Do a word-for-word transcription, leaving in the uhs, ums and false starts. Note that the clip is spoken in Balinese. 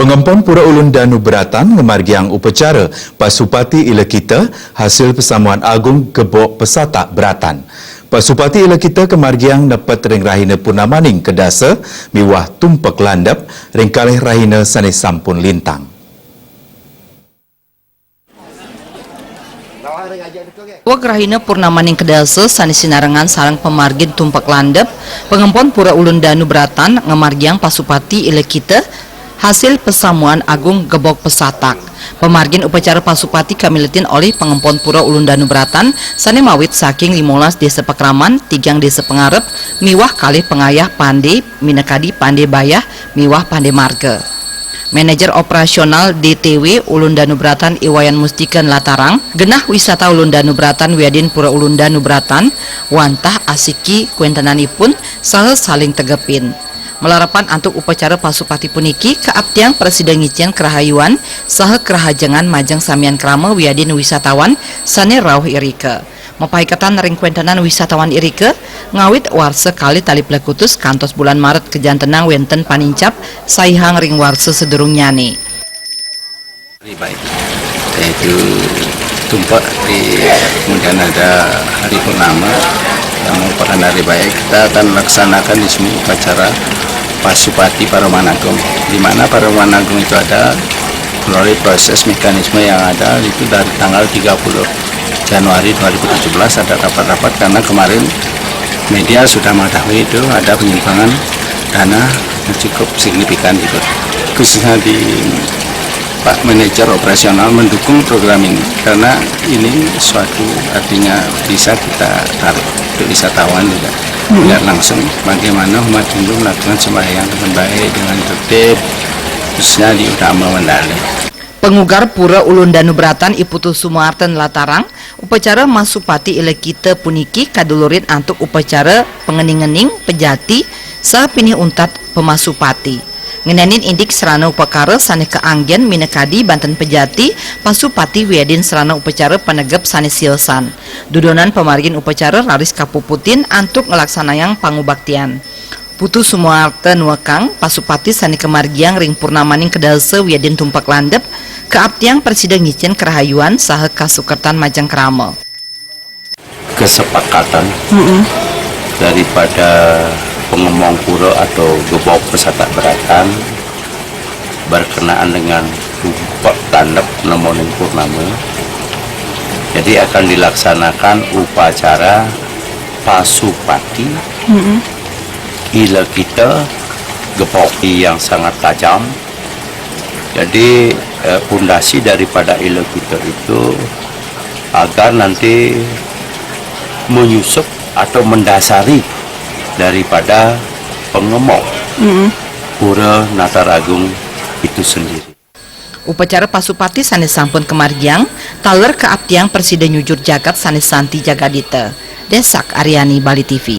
Pangempon Pura Ulun Danu Beratan ngamargiang upacara Pasupati Ilekita hasil Pasamuan Agung Gebok Pesatak Beratan. Pasupati Ilekita kamargiang nepet ring rahina Purnamaning Kedasa miwah Tumpek Landep ring kalih rahina sane sampun lintang. Wek rahina Purnamaning Kedasa sane sinarengan sareng pamargin Tumpek Landep, pangempon Pura Ulun Danu Beratan ngamargiang Pasupati Ilekita hasil Pasamuan Agung Gebok Pesatak. Pamargin upacara Pasupati kamiletin olih pangempon Pura Ulun Danu Beratan sane mawit saking limolas desa pakraman, tigang desa pangarep, miwah kalih pangayah pande, minakadi pande bayah miwah pande marga. Manajer Operasional D T W Ulun Danu Beratan I Wayan Mustika nlatarang, genah wisata Ulun Danu Beratan wiadin Pura Ulun Danu Beratan wantah asiki kuentenanipun saha saling tegepin. Malarapan antuk upacara Pasupati puniki kaaptiang prasida ngicen karahayuan saha karahajengan majeng samian krama wiadin wisatawan sane rauh irika. Mapaiketan ring kuentenan wisatawan irika, ngawit warsa kalih tali plekutus kantos bulan Maret kajantenang wenten panincap saihang ring warsa sadurungnyane. Hari baik, yaitu Tumpek di, kemudian ada hari purnama yang merupakan hari baik. Kita akan laksanakan di sini upacara Pasupati Paroman Agung, di mana Paroman Agung itu ada melalui proses mekanisme yang ada itu dari tanggal tiga puluh Januari dua ribu tujuh belas ada rapat-rapat karena kemarin media sudah mengetahui itu ada penyimpangan dana yang cukup signifikan gitu. Khususnya di Pak Manajer Operasional mendukung program ini karena ini suatu artinya bisa kita tarik untuk wisatawan juga. Melihat langsung bagaimana umat Hindu melakukan sembahyang dengan baik, dengan tertib, khususnya di Utama Mandalika. Pangugar Pura Ulun Danu Beratan I Putu Sumarten nlatarang, upacara Masupati Ilekita puniki kadulurin antuk upacara pangening-ngening pejati saha pinih untat pamasupati. Ngenenin indik sarana upakara sane kaanggen minakadi banten pejati, pasupati wiadin sarana upacara panegep sane siosan. Dudonan pamargin upacara raris kapuputin antuk nglaksanayang pangubaktian. Putu Sumarta nuekang, pasupati sane kamargiang ring purnamaning kedasa wiadin Tumpek Landep, kaaptiang prasida ngicen karahayuan saha kasukertan majeng krama. Kesepakatan daripada pengemong pura atau gebok pesatak beratan berkenaan dengan Tumpek Landep nemoning purnama. Jadi akan dilaksanakan upacara pasupati, ila kita, gepoki yang sangat tajam. Jadi eh, pondasi daripada ila kita itu agar nanti menyusup atau mendasari daripada pengemong Pura Natar Agung itu sendiri. Upacara pasupati sane sampun kamargiang taler kaaptiang prasida nyujur jagat sane santi jagadita. Desak Aryani, Bali T V.